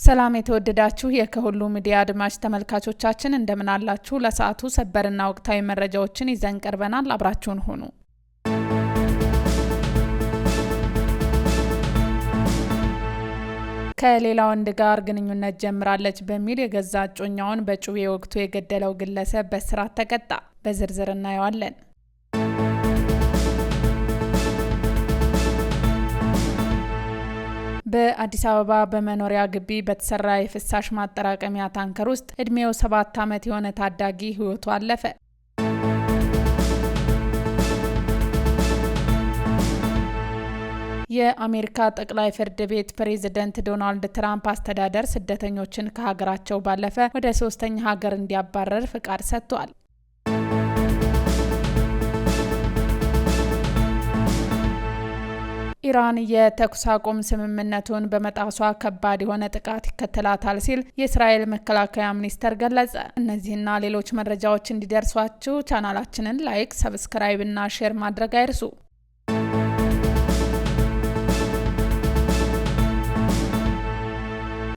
ሰላም የተወደዳችሁ የከሁሉ ሚዲያ አድማጭ ተመልካቾቻችን፣ እንደምን አላችሁ? ለሰዓቱ ሰበርና ወቅታዊ መረጃዎችን ይዘን ቀርበናል። አብራችሁን ሁኑ። ከሌላ ወንድ ጋር ግንኙነት ጀምራለች በሚል የገዛ እጮኛውን በጩቤ ወግቶ የገደለው ግለሰብ በእስራት ተቀጣ። በዝርዝር እናየዋለን። በአዲስ አበባ በመኖሪያ ግቢ በተሰራ የፍሳሽ ማጠራቀሚያ ታንከር ውስጥ እድሜው 7 ዓመት የሆነ ታዳጊ ሕይወቱ አለፈ። የአሜሪካ ጠቅላይ ፍርድ ቤት ፕሬዝደንት ዶናልድ ትራምፕ አስተዳደር ስደተኞችን ከሀገራቸው ባለፈ ወደ ሶስተኛ ሀገር እንዲያባረር ፍቃድ ሰጥቷል። ኢራን የተኩስ አቁም ስምምነቱን በመጣሷ ከባድ የሆነ ጥቃት ይከተላታል ሲል የእስራኤል መከላከያ ሚኒስተር ገለጸ። እነዚህና ሌሎች መረጃዎች እንዲደርሷችሁ ቻናላችንን like፣ subscribe እና share ማድረግ አይርሱ።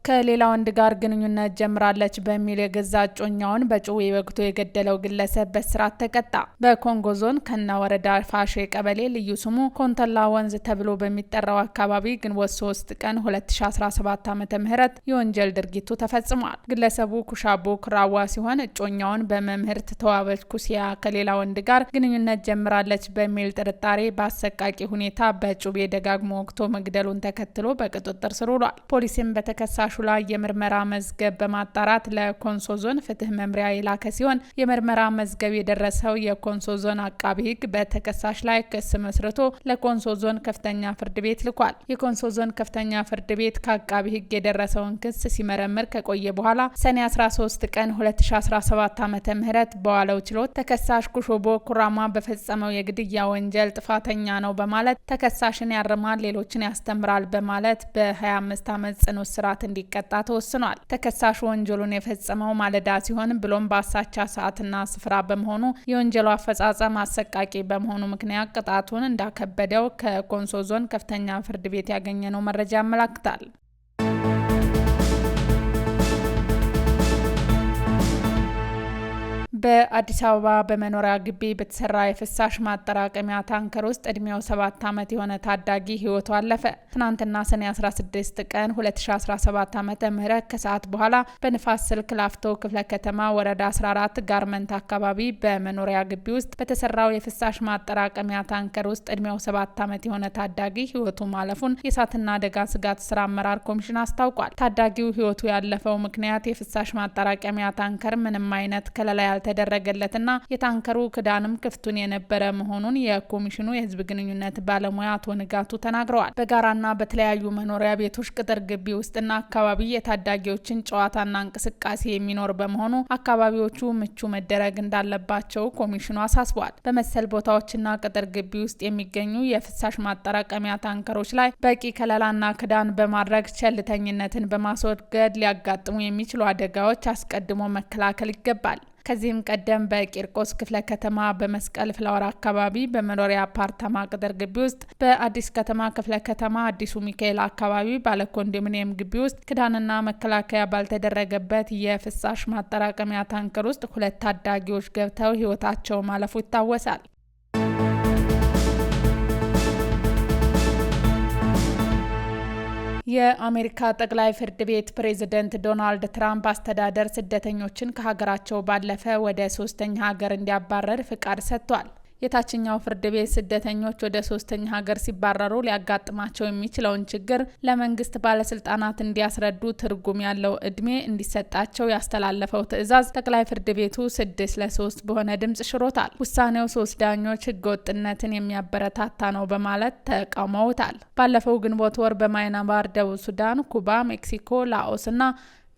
ከሌላ ወንድ ጋር ግንኙነት ጀምራለች በሚል የገዛ እጮኛውን በጩቤ ወግቶ የገደለው ግለሰብ በእስራት ተቀጣ። በኮንጎ ዞን ከና ወረዳ ፋሼ ቀበሌ ልዩ ስሙ ኮንተላ ወንዝ ተብሎ በሚጠራው አካባቢ ግንቦት 3 ቀን 2017 ዓ.ም የወንጀል ድርጊቱ ተፈጽሟል። ግለሰቡ ኩሻቦ ኩራዋ ሲሆን እጮኛውን በመምህርት ተዋበች ኩሲያ ከሌላ ወንድ ጋር ግንኙነት ጀምራለች በሚል ጥርጣሬ በአሰቃቂ ሁኔታ በጩቤ ደጋግሞ ወግቶ መግደሉን ተከትሎ በቁጥጥር ስር ውሏል። ፖሊስም በተከሳሹ ላይ የምርመራ መዝገብ በማጣራት ለኮንሶ ዞን ፍትህ መምሪያ የላከ ሲሆን፣ የምርመራ መዝገብ የደረሰው የኮንሶ ዞን አቃቢ ሕግ በተከሳሽ ላይ ክስ መስርቶ ለኮንሶ ዞን ከፍተኛ ፍርድ ቤት ልኳል። የኮንሶ ዞን ከፍተኛ ፍርድ ቤት ከአቃቢ ሕግ የደረሰውን ክስ ሲመረምር ከቆየ በኋላ ሰኔ 13 ቀን 2017 ዓ.ም በዋለው ችሎት ተከሳሽ ኩሾቦ ኩራማ በፈጸመው የግድያ ወንጀል ጥፋተኛ ነው በማለት ተከሳሽን ያርማል፣ ሌሎችን ያስተምራል በማለት በ25 ዓመት ጽኑ እስራት እንዲቀጣ ተወስኗል። ተከሳሹ ወንጀሉን የፈጸመው ማለዳ ሲሆን ብሎም በአሳቻ ሰዓትና ስፍራ በመሆኑ የወንጀሉ አፈጻጸም አሰቃቂ በመሆኑ ምክንያት ቅጣቱን እንዳከበደው ከኮንሶ ዞን ከፍተኛ ፍርድ ቤት ያገኘነው መረጃ ያመላክታል። በአዲስ አበባ በመኖሪያ ግቢ በተሰራ የፍሳሽ ማጠራቀሚያ ታንከር ውስጥ እድሜው 7 ዓመት የሆነ ታዳጊ ህይወቱ አለፈ። ትናንትና ሰኔ 16 ቀን 2017 ዓ.ም ከሰዓት በኋላ በንፋስ ስልክ ላፍቶ ክፍለ ከተማ ወረዳ 14 ጋርመንት አካባቢ በመኖሪያ ግቢ ውስጥ በተሰራው የፍሳሽ ማጠራቀሚያ ታንከር ውስጥ እድሜው 7 ዓመት የሆነ ታዳጊ ህይወቱ ማለፉን የእሳትና አደጋ ስጋት ስራ አመራር ኮሚሽን አስታውቋል። ታዳጊው ህይወቱ ያለፈው ምክንያት የፍሳሽ ማጠራቀሚያ ታንከር ምንም አይነት ከለላ ያልተደረገለትና የታንከሩ ክዳንም ክፍቱን የነበረ መሆኑን የኮሚሽኑ የህዝብ ግንኙነት ባለሙያ አቶ ንጋቱ ተናግረዋል። በጋራና በተለያዩ መኖሪያ ቤቶች ቅጥር ግቢ ውስጥና አካባቢ የታዳጊዎችን ጨዋታና እንቅስቃሴ የሚኖር በመሆኑ አካባቢዎቹ ምቹ መደረግ እንዳለባቸው ኮሚሽኑ አሳስቧል። በመሰል ቦታዎችና ቅጥር ግቢ ውስጥ የሚገኙ የፍሳሽ ማጠራቀሚያ ታንከሮች ላይ በቂ ከለላና ክዳን በማድረግ ቸልተኝነትን በማስወገድ ሊያጋጥሙ የሚችሉ አደጋዎች አስቀድሞ መከላከል ይገባል። ከዚህም ቀደም በቂርቆስ ክፍለ ከተማ በመስቀል ፍላወር አካባቢ በመኖሪያ አፓርታማ ቅጥር ግቢ ውስጥ፣ በአዲስ ከተማ ክፍለ ከተማ አዲሱ ሚካኤል አካባቢ ባለ ኮንዶሚኒየም ግቢ ውስጥ ክዳንና መከላከያ ባልተደረገበት የፍሳሽ ማጠራቀሚያ ታንከር ውስጥ ሁለት ታዳጊዎች ገብተው ሕይወታቸው ማለፉ ይታወሳል። የአሜሪካ ጠቅላይ ፍርድ ቤት ፕሬዝደንት ዶናልድ ትራምፕ አስተዳደር ስደተኞችን ከሀገራቸው ባለፈ ወደ ሶስተኛ ሀገር እንዲያባረር ፍቃድ ሰጥቷል። የታችኛው ፍርድ ቤት ስደተኞች ወደ ሶስተኛ ሀገር ሲባረሩ ሊያጋጥማቸው የሚችለውን ችግር ለመንግስት ባለስልጣናት እንዲያስረዱ ትርጉም ያለው እድሜ እንዲሰጣቸው ያስተላለፈው ትዕዛዝ ጠቅላይ ፍርድ ቤቱ 6 ለ3 በሆነ ድምጽ ሽሮታል። ውሳኔው ሶስት ዳኞች ህገወጥነትን የሚያበረታታ ነው በማለት ተቃውመውታል። ባለፈው ግንቦት ወር በማይናማር፣ ደቡብ ሱዳን፣ ኩባ፣ ሜክሲኮ፣ ላኦስ እና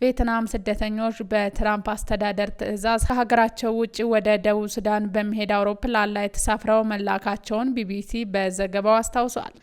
ቪየትናም ስደተኞች በትራምፕ አስተዳደር ትዕዛዝ ከሀገራቸው ውጭ ወደ ደቡብ ሱዳን በሚሄድ አውሮፕላን ላይ ተሳፍረው መላካቸውን ቢቢሲ በዘገባው አስታውሷል።